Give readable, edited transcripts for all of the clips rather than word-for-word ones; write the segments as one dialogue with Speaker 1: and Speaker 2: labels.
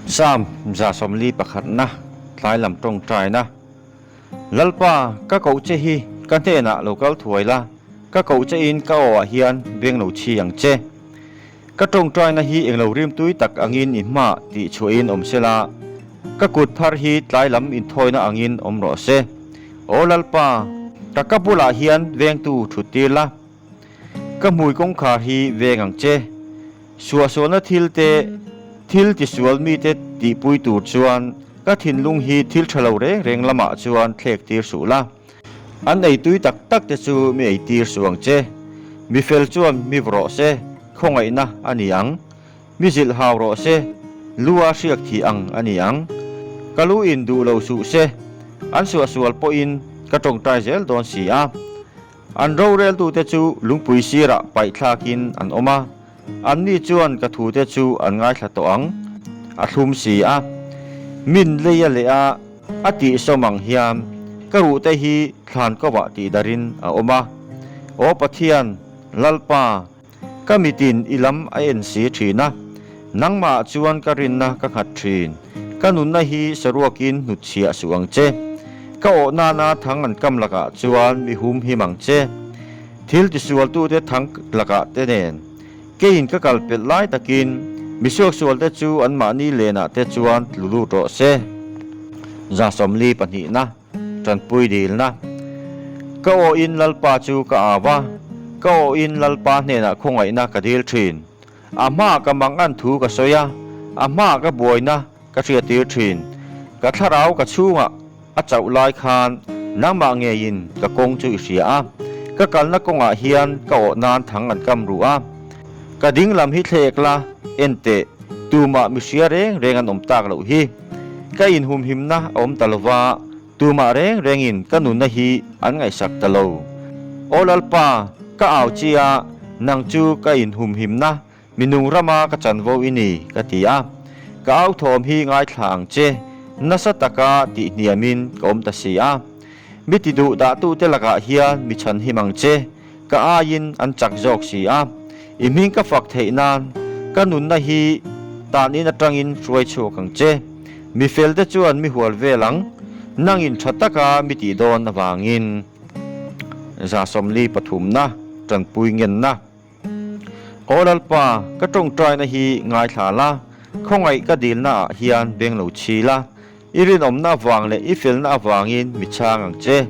Speaker 1: Psalm 141na tlai lam tawngtaina. Lalpa, ka koh che hi ka hnenah lo kal thuai la, ka koh che in ka aw ah hian beng lo chhi ang che. Ka tawngtaina hi englo rim tui tak angin i hma tih chhuahin awm se la, ka kut phar hi tlai lam inthawina angin awm rawh se. Aw Lalpa, ka ka bulah hian vengtu thut tir la, ka hmui kawngkhar hi veng ang che. Suahsualna thil te, thil tisual mite tihpui tur chuan ka thinlung hi thil tha lo reng reng lamah chuan thlek tir suh la. An ei tui tak tak te chu mi ei tir suh ang che. Mi fel chuan mi vawrawh se, khawngaihna a ni ang. Mi zilh hau rawh se, lu a hriak thih ang a ni ang. Ka lu in duh lo suh se, an suahsual pawhin ka tawngtai zel dawn si a. An roreltute chu lungpui sirah paih thlakin an awm a, anni chuan ka thute chu an ngaithla tawh ang, a thlum si a. Min leia leh a a tihsawm ang hian ka ruhte hi thlan kovah tihdarhin a awm a. Aw Pathian, Lalpa, ka mitin i lam a en si thin a, nangmahah chuan ka rinna ka nghat thin. Ka nunna hi saruakin hnutchhiah suh ang che. Ka awh nana thang an kam lakah chuan mi hum him ang che. Thil tisualtute thang lakah te nen keiin ka kal pelh lai takin mi suaksualte chu anmahni lenah te chuan tlu lut rawh se. 42na. Tanpui dilna. Ka awhin Lalpa chu ka au a, ka awhin Lalpa hnenah khawngaihna ka dil thin. A hmaah ka mangan thu ka sawi a, a hmaah ka buaina ka hriattir thin. Ka thlarau ka chhungah a chauh lai khan nangmah ngeiin ka kawng chu i hria a, ka kalna kawngah hian ka awh nan thang an kam ruh a. Ka ding lam hi thlek la, en teh, tumah mi hria reng reng an awm tak loh hi. Ka inhumhimna a awm ta lova, tumah reng rengin ka nunna hi an ngaihsak ta lo. Aw Lalpa, ka au chi a, nang chu ka inhumhimna, mi nung rama ka chanvo i ni, ka ti a. Ka au thawm hi ngaithla ang che, nasa taka tihhniamin ka awm ta si a. Mi ti duh dahtute lakah hian mi chhanhim ang che, ka aiin an chak zawk si a. I hming ka fak theih nan ka nunna hi tanin atangin hruai chhuak ang che. Mi felte chuan mi hual vel ang, nangin tha taka mi tih dawn avangin. 43na tanpui ngenna. Aw Lalpa, ka tawngtaina hi ngaithla la, khawngaih ka dilna ah hian beng lo chhi la, i rinawmna avang leh i felna avangin mi chhang ang che.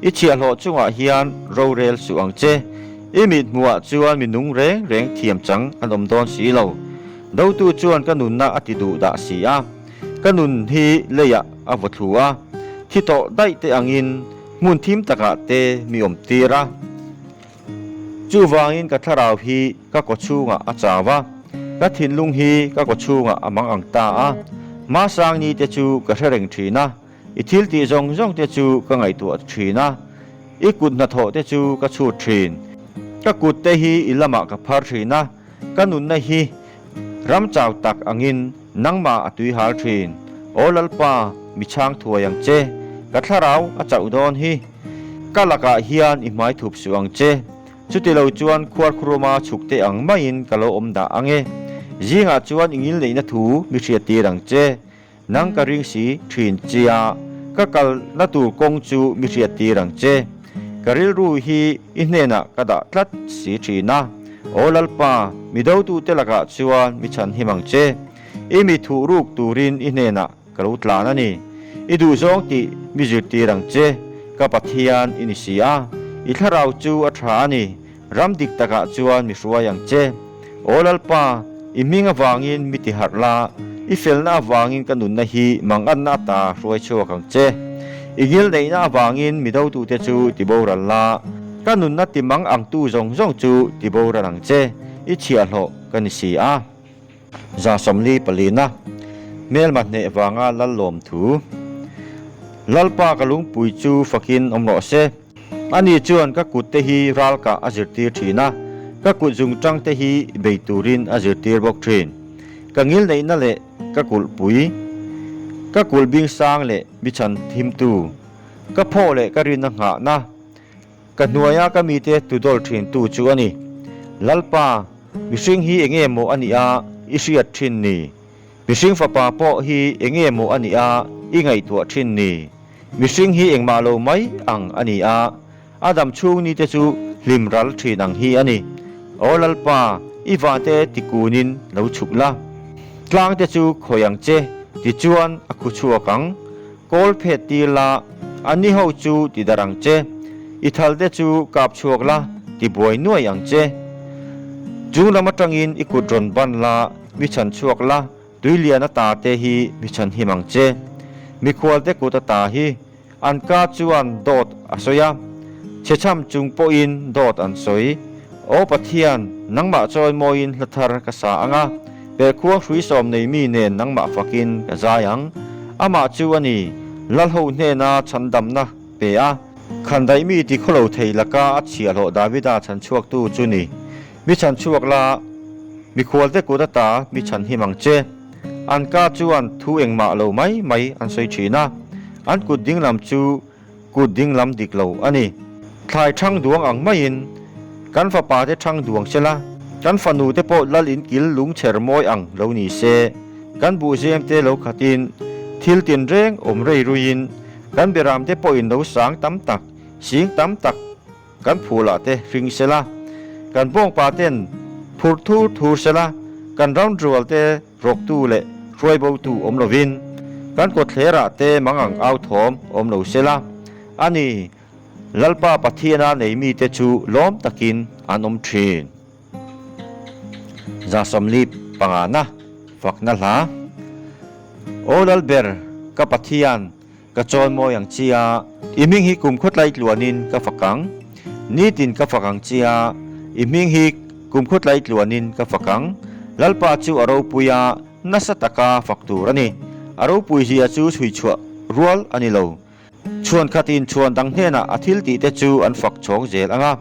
Speaker 1: I chhiahhlawh chungah hian rorel suh ang che. I mithmuhah chuan mi nung reng reng thiam chang an awm dawn si lo. Dotu chuan ka nunna a ti duh dah si a, ka nun hi leiah a vaw thlu a, thi tawh daih te angin hmun thim takah te mi awm tir a. Chuvangin ka thlarau hi ka kaw chhungah a chau a, ka thinlung hi ka kaw chhungah a mang ang ta a. Hmasang ni te chu ka hre reng thin a, i thil tih zawng zawng te chu ka ngaihtuah thin a, i kut hnathawh te chu ka chhut thin. Ka kut te hi i lamah ka phar thin a, ka nunna hi ram chau tak angin nangmah a tuihal thin. Aw Lalpa, mi chhang thuai ang che, ka thlarau a chauh dawn hi. Ka lakah hian i hmai thup suh ang che, chuti lo chuan khuarkhuruma chhuk te ang maiin ka lo awm dah ang e. Zingah chuan i ngilneihna thu mi hriattir ang che, nang ka ring si thin chia, ka kalna tur kawng chu mi hriattir ang che. Ka rilru hi i hnenah ka dah tlat si thin a, Aw Lalpa, mi dotute lakah chuan mi chhanhim ang che, i mi thuhruk turin i hnenah Ka lo tlan a ni. I duhzawng tih mi zirtir ang che, ka Pathian i ni si a. I thlarau chu a tha a ni, ram dik takah chuan mi hruai ang che. Aw Lalpa, i hming avangin mi ti harh la, i felna avangin ka nunna hi manganna ata hruai chhuak ang che. I ngilneihna avangin mi dotute chu ti boral la, ka nunna ti mang angtu zawng zawng chu ti boral ang che, i chhiahhlawh ka ni si a. 44na hmelma hneh vanga lal lawm thu. Lalpa ka lungpui chu fakin awm rawh se. Ani chuan ka kut te hi ralkah a zirtir thin a, ka kut zungtang te hi bei turin a zirtir bawk thin. Ka ngilneihna leh ka kulhpui, ka kulh bing sang leh mi chhan thimtu, ka phaw leh ka rinna nghahna, Ka hnuaia ka mite tudawl thintu chu a ni. Lalpa, mihring hi enge maw a nih a i hriat thin ni? Mihring fapa pawh hi enge maw a nih a i ngaihtuah thin ni? Mihring hi engmah lo mai ang a ni a, a dam chhung ni te chu hlim ral thin ang hi a ni. Aw Lalpa, i vante tikunin lo chhuk la. Tlang te chu khawi ang che, tichuan a khu chhuak ang. Kawl phet tir la, anni ho chu ti darh ang che. I thal te chu kap chhuak la, ti buai nuai ang che. Chung lam atangin i kut rawn ban la, mi chhan chhuak la, Tuilian ata te hi mi chhan him ang che. Mikhual te kut ata hi an ka chuan dawt a sawi a, chhechham chung pawhin dawt an sawi. Aw Pathian, nangmah chawi mawiin hla thar ka sa ang a, pelkhuang hrui sawm nei mi nen nangmah fakin ka zai ang. Amah chu a ni, Lalho hnena chhandamna pe a, khandaih mi ti khawlo thei laka a chhiahhlawh Davida chhanchhuaktu chu ni. Mi chhan chhuak la, mikhualte kut ata mi chhan him ang che. An ka chuan thu engmah lo mai mai an sawi thin a, an kut dinglam chu kut dinglam dik lo a ni. Thlai thang duang ang maiin kan fapa te thang duang se la, kan fanu te pawh lal in kil lungchher mawi ang lo ni se, kan buhzem te lo khatin thil tinreng awm rei ruiin kan beram te pawhin lo sang tam tak, sing tam tak, Kan phulah te hring sela, kan bawngpa ten phur thur thur sela, kan round rual te rawktu leh hruaibotu awm lovin, kan kawtthlerah te mangang au thawm awm lo sela, a ni, Lalpa Pathiana nei mite chu lawm takin an awm thin. 145 na fakna hla. Aw Lalber, ka Pathian, Ka chawn mawi ang chi a, i hming hi kum khawtlai tluanin ka fak ang. Nitin ka fak ang chi a, i hming hi kum khawtlai tluanin ka fak ang. Lalpa chu a ropui a, nasa taka fak tur a ni. A ropui zia chu chhui chhuah rual a ni lo. Chhuan khatin chhuan dang hnenah a thil tihte chu an fak chhawng zel ang a,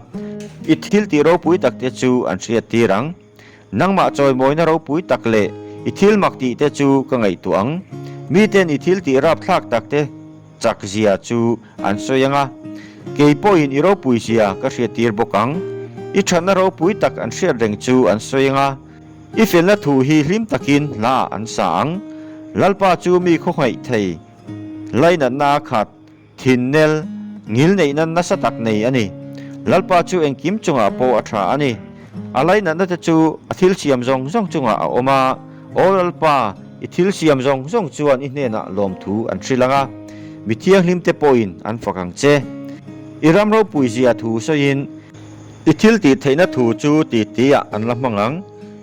Speaker 1: i thil tih ropui takte chu an hriattir ang. Nangmah chawimawina ropui tak leh i thil mak tih te chu ka ngaihtuah ang. Miten i thil tih rapthlak tak te chak zia chu an sawi ang a, kei pawhin i ropui zia ka hriattir bawk ang. I thatna ropui tak an hriat reng chu an sawi ang a, i felna thu hi hlim takin hla an sa ang. Lalpa chu mi khawngaih thei lainatna a khat. Thinnel, ngil neihna nasa tak nei a ni. Lalpa chu engkim chungah pawh a tha a ni. A lainatna te chu a thil siam zawng zawng chungah a awm a. Aw Lalpa, i thil siam zawng zawng chuan i hnenah lawmthu an hrilh ang a, mi thianghlim te pawhin an fak ang che. I ram ropui zia thu sawiin i thil tih theihna thu chu ti tiah an la hmang ang.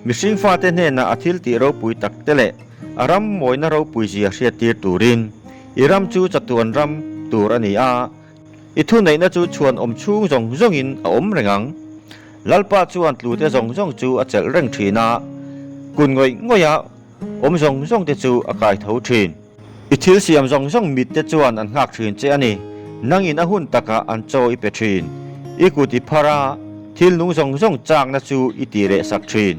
Speaker 1: Mihring fate hnenah a thil tih ropui tak te leh a ram mawina ropui zia hriattir turin I ram chu chatuan ram tur a ni a, i thuneihna chu chhuan awm chhung zawng zawngin a awm reng ang. Lalpa chuan tlute zawng zawng chu a chelh reng thin a, kun ngawih ngawiha awm zawng zawngte chu a kai tho thin. I thil siam zawng zawng mitte chuan an nghak thin che a ni, nangin a hun takah an chaw i pe thin. I kut i phar a, thil nung zawng zawng chakna chu i ti reh sak thin.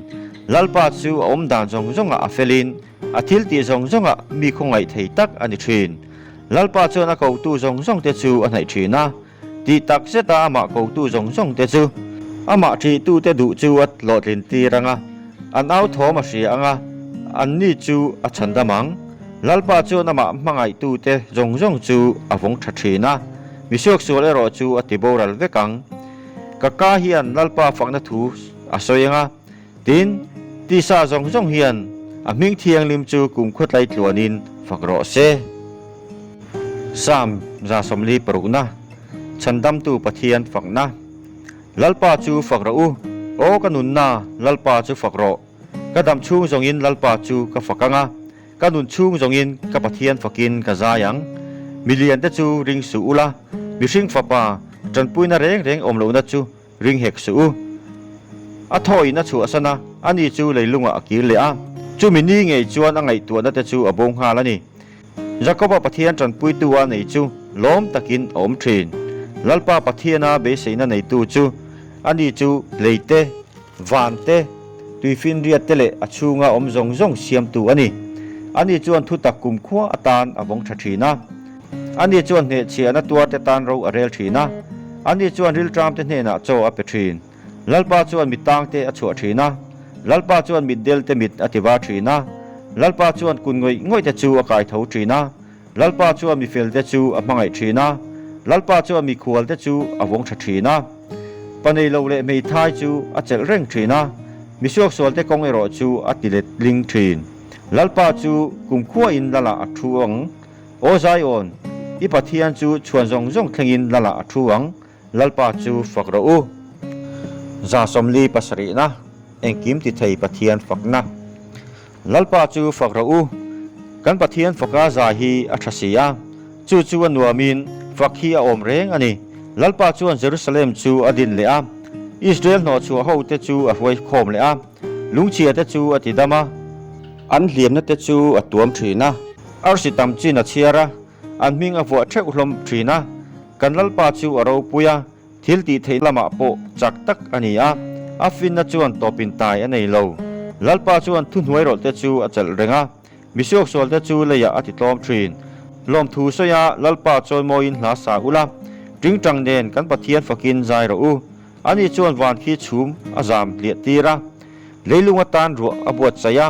Speaker 1: Lalpa chu a awm dan zawng zawngah a felin, A thil tih zawng zawngah mi khawngaih thei tak a ni thin. Lalpa chuan a kotu zawng zawngte chu a hnaih thin a, tih tak zeta amah kotu zawng zawngte chu amah ṭihtute duh chu a hlawhtlin tir ang a, an au thawm a hria ang a, anni chu a chhandam ang. Lalpa chuan amah hmangaihtute zawng zawng chu a vawng ṭha thin a, misuaksual erawh chu a ti boral vek ang. Ka ka hian Lalpa fakna thu a sawi ang a. Tin, tisa zawng zawng hian a hming thianghlim chu kum khawtlai tluanin fak rawh se. Psalm 146na, Chhandamtu Pathian fakna. Lalpa chu fak rawh u, Aw ka nunna, Lalpa chu fak rawh. Ka dam chhung zawngin Lalpa chu ka fak ang a, ka nun chhung zawngin ka Pathian fakin ka zai ang. Miliante chu ring suh ula, mihring fapa tanpuina reng reng awm lohna chu Ring hek suh u. A thawiin a chhuahsan a, ani chu leilungah a kir leh a. Chumi ni ngei chuan a ngaihtuahna te chu a bo nghal a ni. Jakoba Pathian tanpuitu a nei chu lawm takin a awm thin. Lalpa Pathiana beiseina neitu chu ani chu lei te, van te, tuifinriat te leh a chhunga awm zawng zawng siamtu a ni. Ani chuan thutak kumkhua atan a vawng tha thin a. Ani chuan hnehchhiahna tuarte tan ro a rel thin a, ani chuan rilṭamte hnenah chaw a pe thin. Lalpa chuan mit tangte a chhuah thin a, Lalpa chuan mitdelte mit a ti var thin a. Lalpa chuan kun ngawih ngawih te chu a kai tho thin a, Lalpa chuan mi fel te chu a hmangaih thin a, Lalpa chuan mikhual te chu a vawng tha thin a. Pa nei lo leh hmeithai chu a chelh reng thin a, mi suaksual te kawng erawh chu a ti let ling thin. Lalpa chu kumkhuain Lalah a thu ang. Aw Zion, i Pathian chu chhuan zawng zawng thlengin Lalah a thu ang. Lalpa chu fak rawh u. 77na, Engkim ti thei Pathian fakna. Lalpa chu fak rawh u. Kan Pathian faka zai hi a tha si a, chu chu a nuamin fak hi a awm reng a ni. Lalpa chuan Jerusalem chu a din leh a, Israel hnawhchhuah hote chu a hruai khawm leh a, lungchhia te chu a ti dam a, an hliamna te chu a tuam thin a, arsi tam chin a chhiar a, An hming a vuah theuh hlawm thin a, kan Lalpa chu a ropui a, thil tih theih lamah pawh chak tak a ni a, a finna chuan tawpin tai a nei lo. Lalpa chuan thuhnuai rawlhte chu a chelh reng a, misuaksualte chu leiah a ti tlawm thin. Lawmthu sawi a, Lalpa chawimawiin hla sa ula, tingtang nen kan Pathian fakin zai rawh u. Ani chuan van khi chhum a zam hliah tir a, leilung atan ruah a buatsaih a,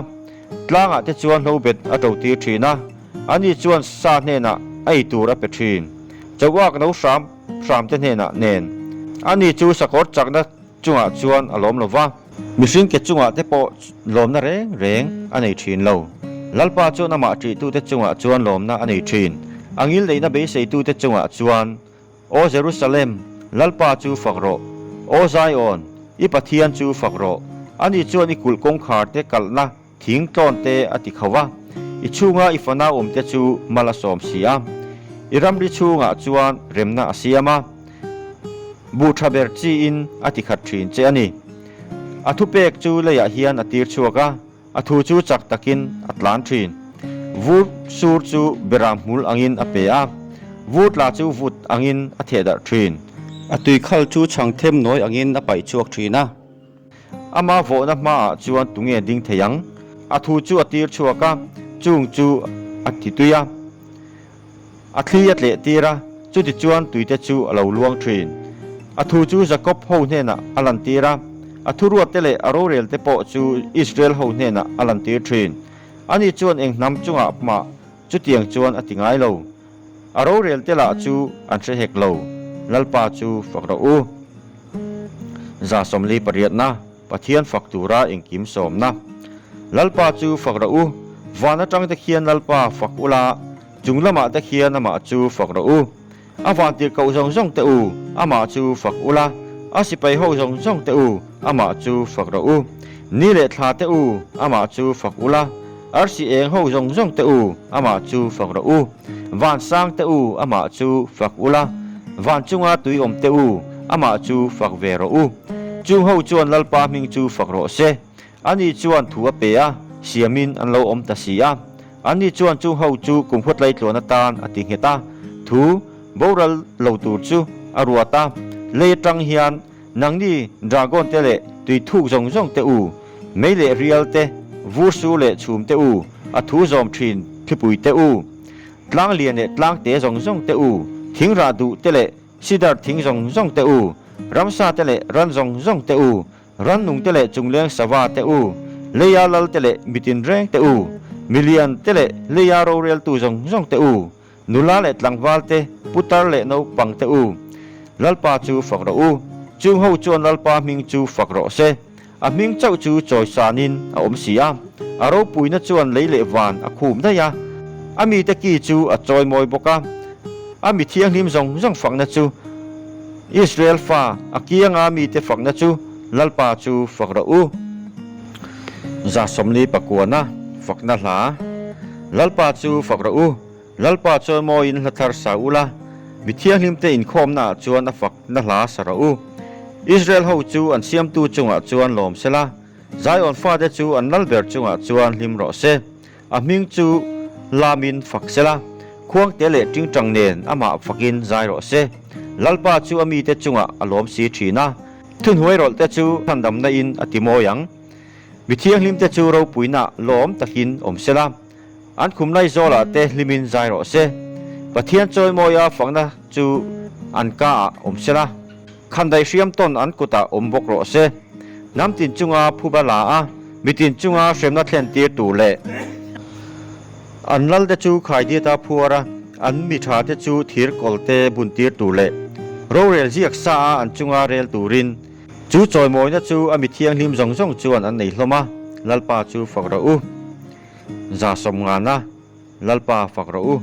Speaker 1: tlangah te chuan hlobet a to tir thin a, ani chuan sa hnenah a ei tur a pe thin. Chauhak no hram hram te hnenah nen. Ani chu sakawr chakna chungah chuan a lawm lo va. Mihring ke chungah te pawh lawmna reng reng a nei thin lo. Lalpa chuan amah ṭihtute chungah chuan lawmna a nei thin. A ngilneihna beiseitute chungah chuan Aw Jerusalem, Lalpa chu fak rawh. Aw Zion, i Pathian chu fak rawh. Ani chuan i kulh kawngkhar te kalhna thing tlawn te a ti kho a, i chhunga i fanau awmte chu mal a sawm si a. I ramri chhungah chuan remna a siam a, buh tha ber chiin a ti khat thin che a ni. A thupek chu leiah hian a tir chhuak a. A thu chu chak takin a tlan thin. Vur sur chu beram hmul angin a pe a, vur tla chu vut angin a theh darh thin. A tui khal chu chhang them nawi angin a paih chhuak thin a. Ama vawhna hmaah chuan tunge ding thei ang? A thu chu a tir chhuak a, chung chu a ti tui a. A thli a tleh tir a, chutichuan tuite chu a lo luang thin. A thu chu Jakob ho hnenah a lantir a, a thuruatte leh a rorelte pawh chu Israel ho hnenah a lantir thin. Ani chuan eng hnam chungah mah chutiang chuan a ti ngai lo. A rorelte lah chu an hre hek lo. Lalpa chu fak rawh u. 48na. Pathian fak tura engkim sawmna. Lalpa chu fak rawh u, van atang te khian Lalpa fak ula, chung lamah te khian amah chu fak rawh u. A van tirhkoh zawng zawng te u, amah chu fak ula, a sipai ho zawng zawng te u, amah chu fak rawh u. Ni leh thla te u, amah chu fak ula, arsi eng ho zawng zawng te u, amah chu fak rawh u. Van sang te u, amah chu fak ula, van chunga tui awm te u, amah chu fak ve rawh u. Chung ho chuan Lalpa hming chu fak rawh se. Ani chuan thu a pe a, siamin an lo awm ta si a. Ani chuan chung ho chu kum khuatlai tluan atan a ti nghet a, thu boral lo tur chu a ruat a. Lei atang hian nangni dragon te leh tui thuk zawng zawng te u, mei leh rial te, vur su leh chhum te u, a thu zawm thin thlipui te u, tlang lian leh tlang te zawng zawng te u, thing rah duh te leh Sidar thing zawng zawng te u, ramsa te leh ran zawng zawng te u, rannung te leh chungleng sava te u, leia lal te leh mitin reng te u, milian te leh leia roreltu zawng zawng te u, nula leh tlangval te, putar leh naupang te u, Lalpa chu fak rawh u. Chung ho chuan Lalpa hming chu fak rawh se. A hming chauh chu chawisanin a awm si a, a ropuina chuan lei leh van a khum daih a, a mite ki chu a chawi mawi bawk a. A mi thianghlim zawng zawng fakna chu Israel fa, a kianga mite fakna chu Lalpa chu fak rawh u. 49na fakna hla, Lalpa chu fak rawh u, Lalpa chuan mawiin hla thar sa ula, mi thianghlimte inkhawmnaah chuan a fakna hla sa rawh u. Israel ho chu an siamtu chungah chuan lawm se la, Zion fate chu an lal ber chungah chuan hlim rawh se. A hming chu lamin fak se la, khuangte leh tingtang nen amah fakin zai rawh se. Lalpa chu a mite chungah a lawm si thin a, thuhnuai rawlhte chu chhandamna in a ti mawi ang. Mi thianghlimte chu ropuina lawm takin awm se la. An khum lai zawlah te hlimin zai rawh se. Pathian chawimawia fakna chu an ka ah awm se la. Khandaih hriam tawn an kutah awm bawk rawh se. Hnam tin chunga phuba la a, mitin chunga hremna thlen tir tur leh. An lalte chu khaidiata phuar a, an mi thate chu thir kawlte buntir tur leh rorel ziak sa a an chunga rel turin. Chu chawimawina chu a mi thianghlim zawng zawng chuan an nei hlawm a, Lalpa chu fak rawh u. 150. Lalpa fak rawh u.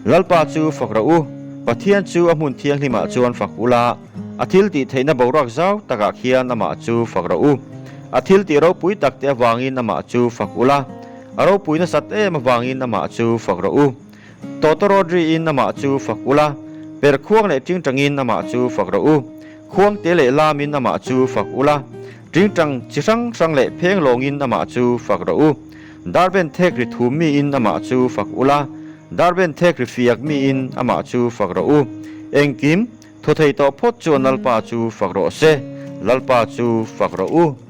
Speaker 1: Lalpa chu fak rawh u. Pathian chu a hmun thianghlimah chuan fak ula, a thil tih theihna boruak zau takah khian amah chu fak rawh u. A thil tih ropui tak te avangin amah chu fak ula, a ropui nasat em avangin amah chu fak rawh u. Tawtawrawt riin amah chu fak ula, per khuang leh tingtangin amah chu fak rawh u. Khuangte leh lamin amah chu fak ula, tingtang chi hrang hrang leh pheng lawngin amah chu fak rawh u. Darben thek ri thum miin amah chu fak ula, darben thek ri fiak miin amah chu fak rawh u. Engkim, thaw thei tawh phawt chuan Lalpa chu fak rawh se, Lalpa chu fak rawh u.